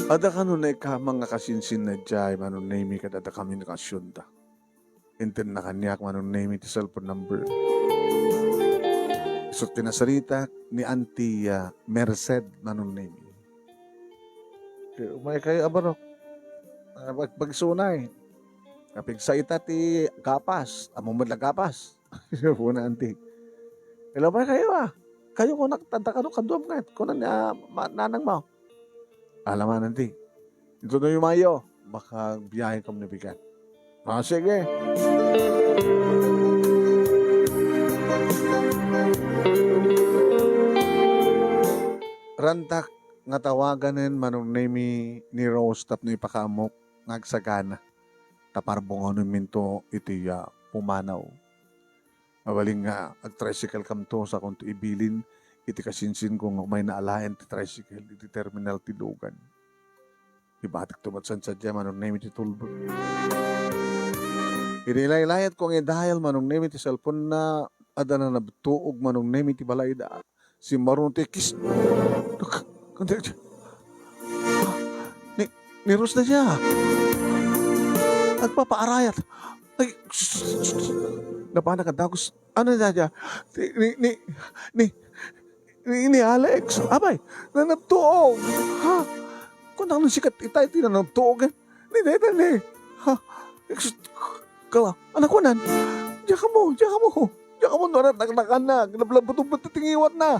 Adda kano naikama nga kasinsinna diay, Manong Nemi, ket adda komunikasionda. Intenna kaniak, Manong Nemi, ti cellphone number. Isu ti nasaritak ni Auntie, ah, Merced, Manong Nemi. Kay umay kayo, abarok. Ah, pag-, pagsunay. Kapigsa ita ti gapas. Amo met la gapas. Kuna, Auntie. Hello, umay kayo, ah. Kayo, kunak, tanta kano, kaduam ket. Kuna ni, ah, ma-, nanang mo. Alaman, Auntie. Ito na yung mayo. Baka biyahe kam na bigat. Ah, sige. Rantak nga tawaganen Manong Nemi ni Rose tapno ipakaamok nga agsagana ta parbungawnenminto iti, ah, pumanaw. Mabalin nga agtricycle kamto sakonto ibilin iti kasinsinko nga umay naalaen ti tricycle iti terminal ti Logan. Ibatikto met saan sadiay, Manong Nemi, ti tulbek. Idi laylayatko nga idayal, Manong Nemi, ti cellphone na, adda nanabtuog, Manong Nemi, ti balayda. Simmaruno ti kis-, ni, ni Rose na siya. Agpapaarayat. Ay, sus, sus, sus. Napanak a dagus. Ano na siya? Ni, ni, ni, ni, ni, ni Alex. Apay, nanabtuog. Ha? Kung ano sikat itay, ti nanabtuog, eh. Ni, ni, ni, ni. Ha? Sus, kala, anak ko nan. Diyan ka mo, diyan ka mo. Diyan ka mo, no, anak, anak, anak. Nablabutugbut ti tingiwat na.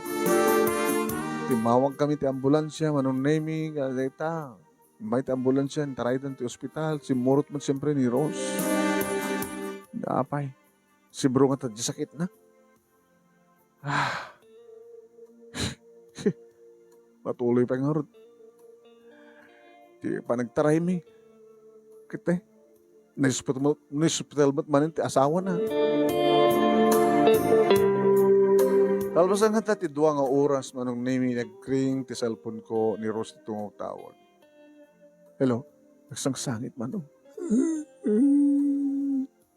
Timawag kami ti ambulansya, Manong Nemi, kadayta. May ti ambulansya, intaraydan ti ospital. Simmurot man siyempre ni Rose. Apay. Sibro nga ta di sakit na. Ah. Matuloy pa ngarud. Ti panagtaraymi. Ket, eh, naispetal met, naispetal met manen ti asawana. Kalpasan ngata ti dua nga oras, Manong Nemi, nagring ti cellphone ko ni Rose ti tumawtawag. Hello? Nagsangsangit, Manong.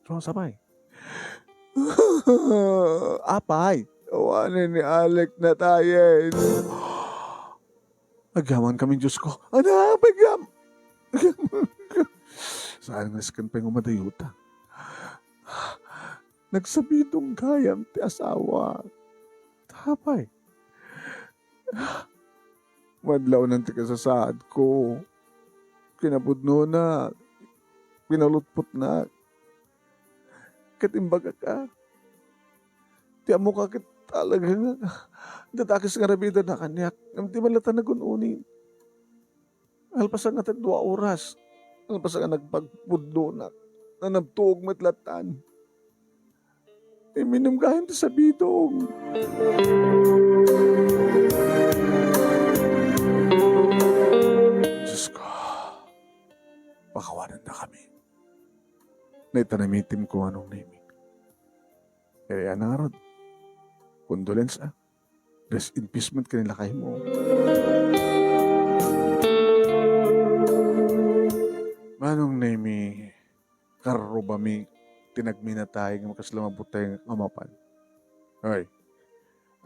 Rose, apay? Apay? Awanen ni Alex natayen. Agyaman kami, Diyos ko. Anak, agyam-, saan nga sikan pay nga madayuta? Nagsabidong gayam ti asawa. Apay? Madlawnan ti kasasaadko. Kinapudnona, pinalutpotna. Ket imbagak a, ti ammoka ket talaga nga dadakes nga aramidenda kaniak, ngem di man latta nagun-uni. Nalpasan ngata dua oras. Nalpasan nga nagpagpudnonak. Nanabtuog met lattan. Imminum gayam ti sabidong. Diyos ko, pakawanendakami. Naita namitim ko, Manong Nemi. Eh, ania ngarud? Condolence, ah. Rest in peace met ken ni lakaymo. Manong Nemi, karrubami ti nagminatay nga kasla mabuteng nga mapan. Hoy,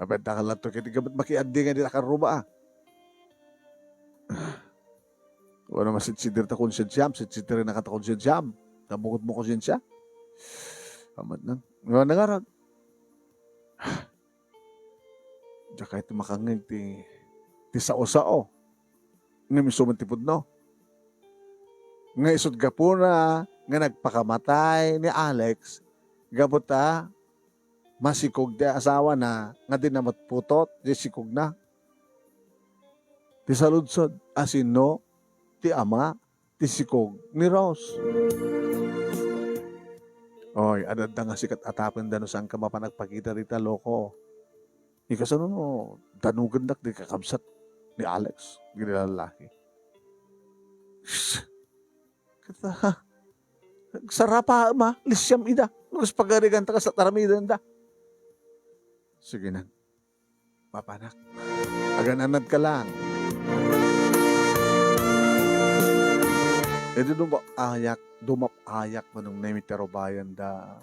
apay, dakal latta ket gapu ta makiaddi nga dita karruba, ah. Wano masidsidir ta konsiensiam, sidsidirinaka ta konsiensiam. Tabukod mo konsiensia. Amat nang. Wano ngarud. Diak kayat makangngeg ti, ti sao-sao. Ngem isu met ti pudno. Nga isut' gapuna nga nagpakamatay ni Alex, gapu ta masikog ti asawana nga di na met putot ti sikogna. Ti saludsod, asino ti ama ti sikog ni Rose? Oy, ad-adda nga sika tapenda no saanka mapan agpakita dita, loko. Ikasano no danugendak ti kakabsat ni Alex, dagiti lallaki? Shh! Ket, ah, agsarapaem, ah, lisiam ida. No kas pagariganta, kas aramidenda. Sige na. Mapanak. Agan-anadka lang. Idi dumap-ayak, dumap-ayak, Manong Nemi, ti arubayanda.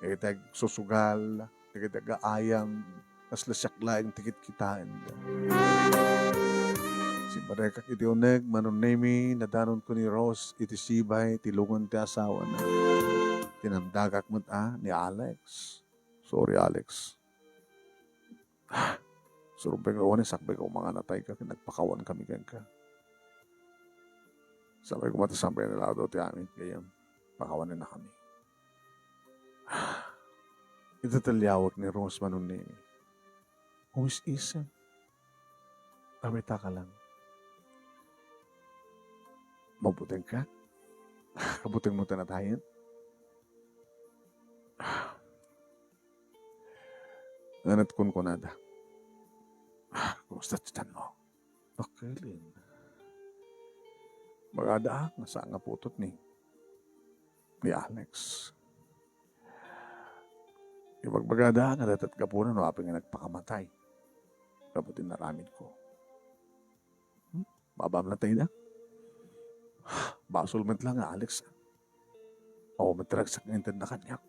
Iti agsusugal, dagiti agaayam, kasla siak laeng ti kitkitaenda. Simmarekak iti uneg, Manong Nemi, nadanonko ni Rose iti sibay ti lungon ti asawana. Tinamdagak met a ni Alex. Sorry, Alex. Surumbeng awan, sakbay ko manganatay ka, nagpakawan kami kenka. Sabay ko mati sampay ni Lado ti amin, kayam, pakawanen na kami. Iti taliawak ni Rose, Manong Nemi. Umis-isem. Amitaka lang. Mabuteng ka? Kabuteng mo tanatayan? Nganat kunkunada. Kumusta ti tiyan mo? Bakilin. Magada nga saan nga putot ni, ni Alex. Ibagbagada nga datat gapuna no apay nga nagpakamatay. Gapu ti naramid ko. Hmm? Babam lang tayo na. Basol met lang nga Alex. Awan met ragsak nga inted na kaniak.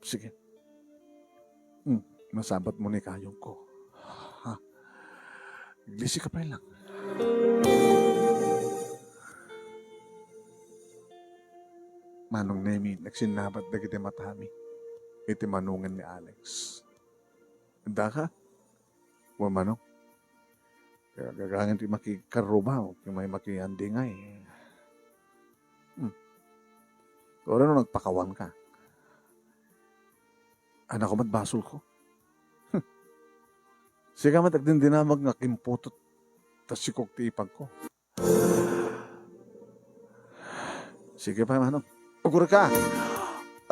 Sige. Hmm, masabat mo ni kayong ko. Ha? Glisi ka pa lang. Manong Nemi, nagsinnabat dagiti matami iti manongen ni Alex. Daka? Wa manong? Kaya gagangen ti makikarruba, ti may makiandingay. Hmm. Pero no nagpakawan ka, anak ko met basol ko. Hmm. Sika met agdindinamag nga kimputot ta sikog ti ipag ko. Sige pa, Manong. Ugur ka.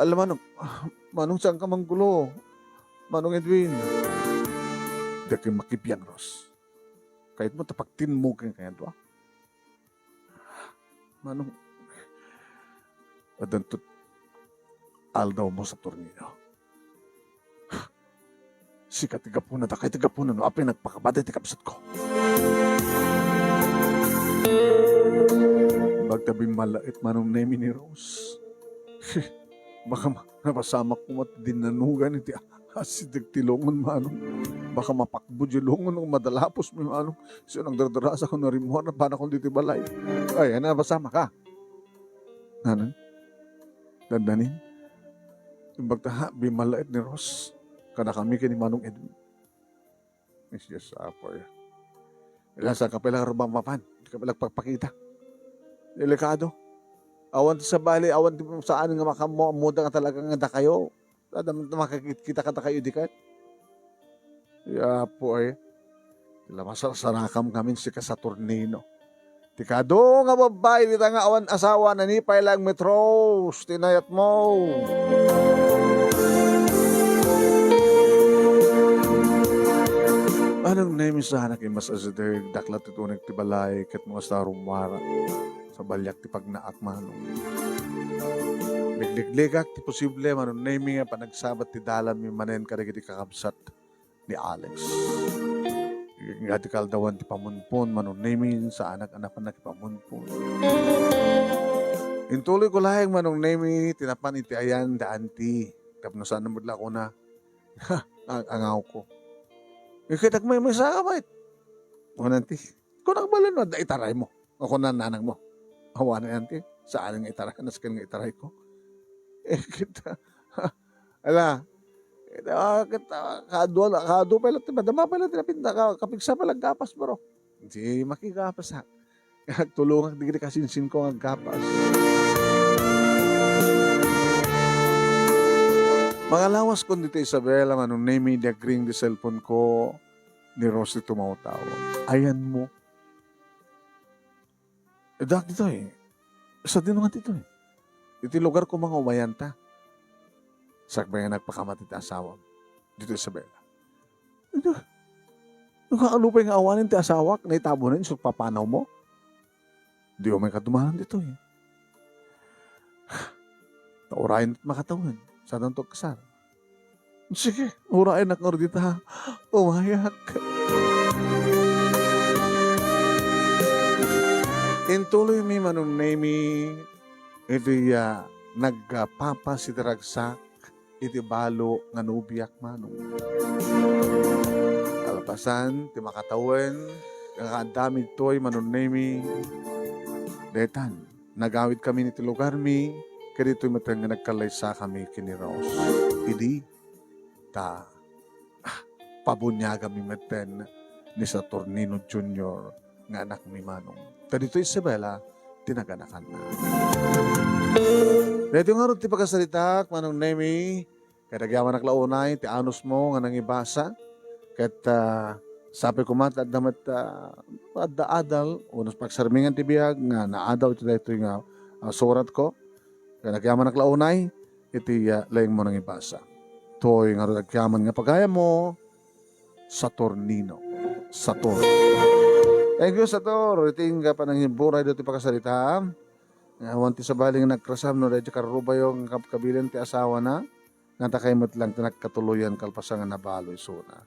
Ala, Manong. Manong, saan ka manggulo? Manong Edwin. Daki makibiang, Ros. Kayatmo ta pagtinmugen kaniadua? Manong, addanto aldawmo, Saturnino. Sika ti gapuna, dakay ti gapuna no apay nagpakabada ti kabsatko. Bagta bimmalaet, Manong Nemi, ni Rose. Baka ma-, napasamak koma ti dinnanugan iti asideg ti lungon, Manong. Baka mapakbo diay lungon no madalapusmi, Manong. Isu nagdardarasa ko, narimmuar, napanakon ditoy balay. Ay, ano, napasamak, ha? Nganong? Dandanin? Imbag ta, ha, bimmalaet ni Rose kadakami ken ni Manong Edwin. Ay, Dios, Apo, ya. Ila, saan ka pay la ngarud mapan? Di ka pay la agpakpakita. Delikado. Awan ti sabali, awan ti saan nga makammo-, ammoda nga talaga nga dakayo. Adam, makakit-, kita kadakayo di ket. Ya, Apo, ay. Ila, masarsarakam ngamin, sika Saturnino. Ti kadu nga babbai dita nga awan asawa, nanipay lang met Rose ti nayatmo. Manong Nemi, saanak immas asideg, daklat ti tunek ti balay, ket no kasta, rummuarak. Sabaliak ti pagnaak, Manong. Ligligligak ti posible, Manong Nemi, nga panagsabat ti dalanmi manen kadagiti kakabsat ni Alex. Nga ti kaaldawan ti pamunpon, Manong Nemi, saanak a napan nakipamunpon. Intuloy ko laeng, Manong Nemi, ti napan iti ayan da anti. Tapno saan met la kuna, ang-angawko. Iket agmaymaysa ka met. Kuna anti, kunak balen no adda itaraymo. O kuna nanangmo. Awanen anti, saan nga itaray, nasken nga itarayko. Iket, ala, ket, ah, kadu, kadu pay la ti madama pay la ti napinta ka, kapigsa pay la aggapas, bro. Di makigapas, ha. Agtulongak dagiti kasinsinko nga aggapas. Makalawas kon ditoy, Isabela, Manong Nemi, di agring di cellphone ko ni Rose ti tumawtaw. Ayanmo. Adda ditoy. Sadino nga ditoy? Iti lugar ko nga umayanta. Sakbay nga nagpakamatay ti asawam. Ditoy, Isabela. Ito. Nakaano pay nga awanen ti asawak, naitabunen isu papanawmo? Di umay kadumanan ditoy. Naurayen ti makatawen. Sadanto kasar. Sige, urayenak ngarud dita. Umayak. Intuloymi, Manong Nemi, iti, ah, nagpapas iti ragsak iti balo nga nobiak, Manong. Kalpasan ti makatawen, nga addami ditoy, Manong Nemi, daytan, nagawidkami iti lugarmi, ket ditoy met nga nagkallaysakami ken ni Rose. Idi, ta, ah, pabuniaganmi metten ni Saturnino Junior nga anakmi, Manong. Ta ditoy, Isabela, ti naganakanna. Daytoy ngarud ti pakasaritaak, Manong Nemi, ket agyamanak la unay ti anusmo nga nangibasa, ket, ah, sapay koma ta adda met, ah, adda adal, wenno pagsarmingan ti biag nga naadaw iti daytoy nga, ah, suratko. Ket agyamanak la unay iti, ah, laengmo nangibasa. Toy ngarud agyaman nga pagayammo, Saturnino. Sator. Thank you, Sator. Iti ingga panangimburay ditoy pakasarita. Nga awan ti sabali nga nagrasam no daytoy karrubayo nga kab-, kabilen ti asawana. Nga dakay met lang ti nagkatuloyan kalpasan nga nabalo isuna.